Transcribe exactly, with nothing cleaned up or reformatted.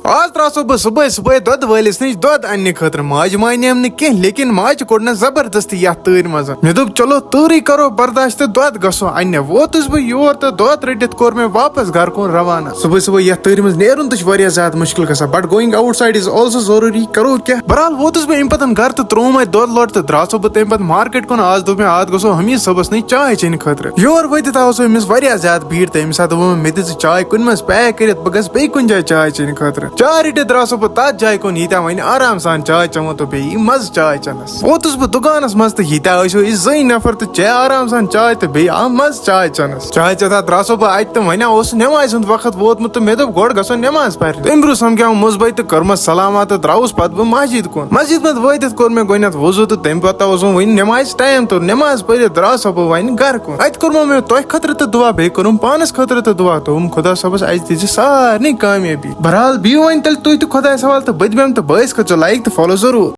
آز درٛاسو بہٕ صُبحٲے صُبحٲے دۄدٕ وٲلِس نِش دۄد اَننہٕ خٲطرٕ۔ ماجہِ مانیٚم نہٕ کینٛہہ، لیکن ماجہِ کوٚڑنَس زبردستی یَتھ تۭرِ منٛز۔ مےٚ دوٚپ، "چلو، تۭرٕے کرو برداشت تہٕ دۄد گژھو اَننہِ۔" ووتُس بہٕ یور تہٕ دۄد رٔٹِتھ کوٚر مےٚ واپس گرٕ کُن روانہٕ۔ صُبحٲے صُبحٲے یَتھ تۭرِ منٛز نیرُن تہِ چھُ واریاہ زیادٕ مُشکِل گژھان، but going outside is also ضروٗری۔ کرو کیٛاہ؟ بہرحال ووتُس بہٕ اَمہِ پتہٕ گرٕ تہٕ ترٛووُم اَتہِ دۄد لۄٹہٕ تہٕ درٛاسو بہٕ تَمہِ پتہٕ مارکیٹ کُن۔ آز دوٚپ مےٚ، آز گژھو ہمیٖر صٲبَس نِش چاے چیٚنہِ خٲطرٕ۔ یور وٲتِتھ آو سُہ أمِس واریاہ زیادٕ بھیٖڑ تہٕ أمِس ہا دوٚپ، "مےٚ دِژ چاے کُنہِ منٛز pack کٔرِتھ، بہٕ گژھٕ بیٚیہِ کُنہِ جایہِ چاے چیٚنہِ خٲطرٕ۔" چاے رٔٹِتھ درٛاسو بہٕ تَتھ جایہِ کُن، ییٖتیٛاہ وۄنۍ آرام سان چاے چٮ۪مو تہٕ بیٚیہِ یی مَزٕ چاے چٮ۪نَس۔ ووتُس بہٕ دُکانَس منٛز تہٕ ییٖتیٛاہ ٲسِو أسۍ زٕے نفر تہٕ چے آرام سان چاے تہٕ بیٚیہِ آو مَزٕ چاے چٮ۪نَس۔ چاے چٮ۪تھ درٛاسو بہٕ اَتہِ تہٕ وۄنۍ اوس نٮ۪مازِ ہُنٛد وقت ووتمُت تہٕ مےٚ دوٚپ، "گۄڈٕ گژھو نٮ۪ماز پَرنہِ۔" تَمہِ برٛونٛہہ سَمکھیوم مُزبَے تہٕ کٔرمَس سلامات تہٕ درٛاوُس پَتہٕ بہٕ مسجد کُن۔ مسجد منٛز وٲتِتھ کوٚر مےٚ گۄڈٕنٮ۪تھ وضوٗ تہٕ تَمہِ پَتہٕ اوسُم وۄنۍ نٮ۪مازِ time تہٕ نٮ۪ماز پٔرِتھ درٛاسو بہٕ وۄنۍ گرٕ کُن۔ اَتہِ کوٚرمو مےٚ تۄہہِ خٲطرٕ تہٕ دُعا، بیٚیہِ کوٚرُم پانَس خٲطرٕ تہٕ دُعا، دوٚپُم، "خۄدا صٲبَس اَسہِ دِژ سارنٕے کامیٲبی۔" بہرحال بِہِو وۄنۍ تیٚلہِ تُہۍ تہِ خۄدایَس حوالہٕ تہٕ بہٕ تہِ بیٚہمہٕ تہٕ بٲیِس کٔرۍزیو like تہٕ follow ضروٗر۔